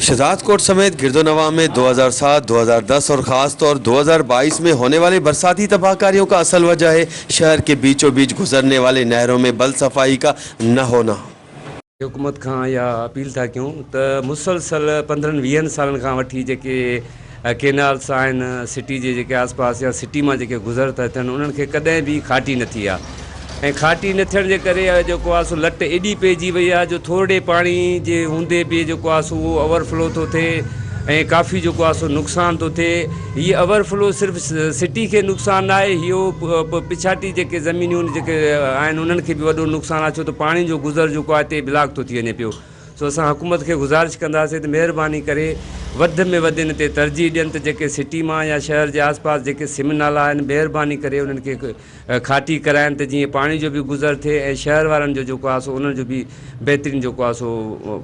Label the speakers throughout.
Speaker 1: शहजादकोट समेत गिरदोनवा में 2007, 2010 और ख़ास तौर 2022 में होने वाले बरसाती तबाहकारियों का असल वजह है शहर के बीचों बीच गुजरने वाले नहरों में बल सफाई का न होना।
Speaker 2: हुकूमत खां اها اپيل ٿا ڪيون ته مسلسل پندرهن ويهن سالن کان وٺي جيڪي ڪينالس آهن سٽي جي جيڪي آس پاس يا سٽي مان جيڪي گذر ٿا ٿين انهن کي ڪڏهن به کاٽي نه ٿي آهي ۽ کاٽي نه ٿيڻ جي ڪري جيڪو آهي سو لٽ ايڏي پئجي وئي آهي جو ٿورڙي پاڻي جي هوندي به جيڪو آهي سو اهو اوور فلو ٿو ٿئي ۽ ڪافي جيڪو آهي سو نقصان ٿو ٿئي. هي اوور فلو صرف سٽي کي نقصان نه آهي اهو پڇاٽي جيڪي زمينيون جيڪي آهن انهن کي به وڏو نقصان آهي ڇو ته پاڻي جو گذر جيڪو آهي هتي بلاڪ ٿو ٿي وڃي پيو سو اسان حڪومت کي گذارش ڪنداسين ته مهرباني ڪري وڌ ۾ وڌ ان تي ترجيح ڏين ته جيڪي سٽي مان يا شهر جي آس پاس جيڪي سم نالا آهن مهرباني ڪري انهن کي کاٽي ڪرائين ته جيئن پاڻي جو به گذر ٿئي ۽ شهر وارن جو جيڪو آهي سو انهن جو به بهترين جيڪو آهي سو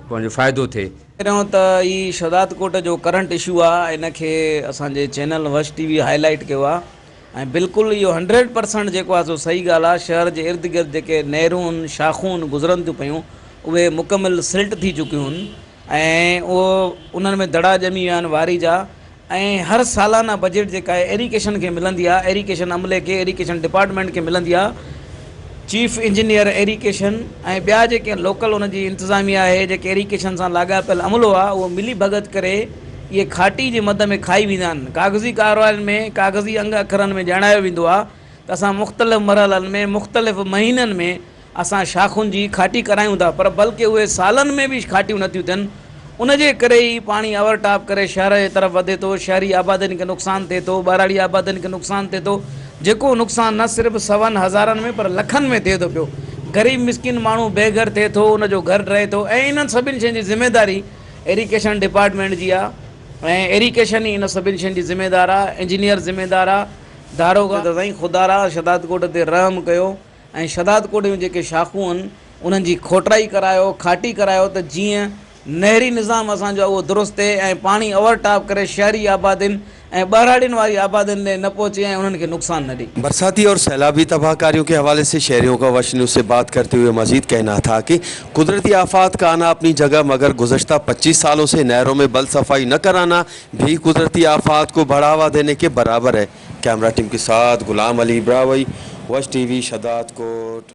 Speaker 2: پنهنجو فائدو ٿئي.
Speaker 3: پهريون ته هي شهدادڪوٽ جو ڪرنٽ اشو آ ان کي اسان جي چينل وش ٽي وي هائي لائيٽ ڪيو آ ۽ بلڪل اهو هنڊريڊ پرسنٽ جيڪو آ سو صحيح ڳالهه آ شهر جي ارد گرد جيڪي نهرون شاخون گذرن ٿيون پيون اهي مڪمل سلٽ ٿي چڪيون آهن ۽ اهو انهن ۾ دڙا ڄمي ويا آهن واري جا ۽ هر سالانه بجيٽ جيڪا آهي ايريگيشن کي ملندي آهي ايريگيشن عملي کي ايريگيشن ڊپارٽمينٽ کي ملندي آهي چيف انجنيئر ايريگيشن ۽ ٻيا جيڪي لوڪل ان جي انتظاميه آهي جيڪي ايريگيشن سان لاڳاپيل عملو آهي اهو ملي ڀڳت ڪري اهي کاٽي جي مد ۾ کائي ويندا آهن ڪاغذي ڪارواين ۾ ڪاغذي انگ اکرن ۾ ڄاڻايو ويندو آهي ته اسان مختلف مرحلن ۾ مختلف مهينن ۾ اسان شاخن جي کاٽي ڪرايون ٿا پر بلڪه اهي سالن ۾ به کاٽيون نه ٿيون ٿين ان جي ڪري ئي پاڻي اوور ٽاپ ڪري شهر جي طرف وڌي ٿو شهري آبادين کي نقصان ٿئي ٿو ٻهراڙي آبادين کي نقصان ٿئي ٿو جيڪو نقصان نه صرف سون هزارن ۾ پر لکن ۾ ٿئي ٿو پيو غريب مسڪين ماڻهو بي گهر ٿئي ٿو ان جو گهر ڊهي ٿو ۽ انهن سڀن شين جي ذميداري ايريگيشن ڊپارٽمينٽ جي آ ۽ ايريگيشن ئي ان سڀن شين جي ذميدار آ انجنيئر ذميدار آ داروغا ته سائين خدارا شهدادڪوٽ تي رحم ڪيو ۽ شھدادڪوٽ جون جيڪي شاخون ھن انھن جي کوٽرائي ڪرايو، کاٽي ڪرايو ته جيئن نهري نظام اسان جو اھو درست ٿئي ۽ پاڻي اوور ٽاپ ڪري شھري آبادين ۽ ٻهراڙين واري آبادين ڏي نه پهچي ۽ انھن کي نقصان نه ڏئي.
Speaker 1: برساتي اور سيلابي تباهڪاريون ڪي حوالي سي شهريون ڪا وش نيوز سي بات ڪرتي هوئي مزيد ڪهنا ٿا ڪي قدرتي آفات ڪا آنا اپني جگه مگر گذشته پچيس سالون سي نهرون مين بل صفائي نه ڪرانا ڀي قدرتي آفات ڪو بڙهاوا ديني ڪي برابر هي. ڪيمرا ٽيم ڪي ساٿ غلام علي براهوئي، وش ٽي وي، شھدادڪوٽ.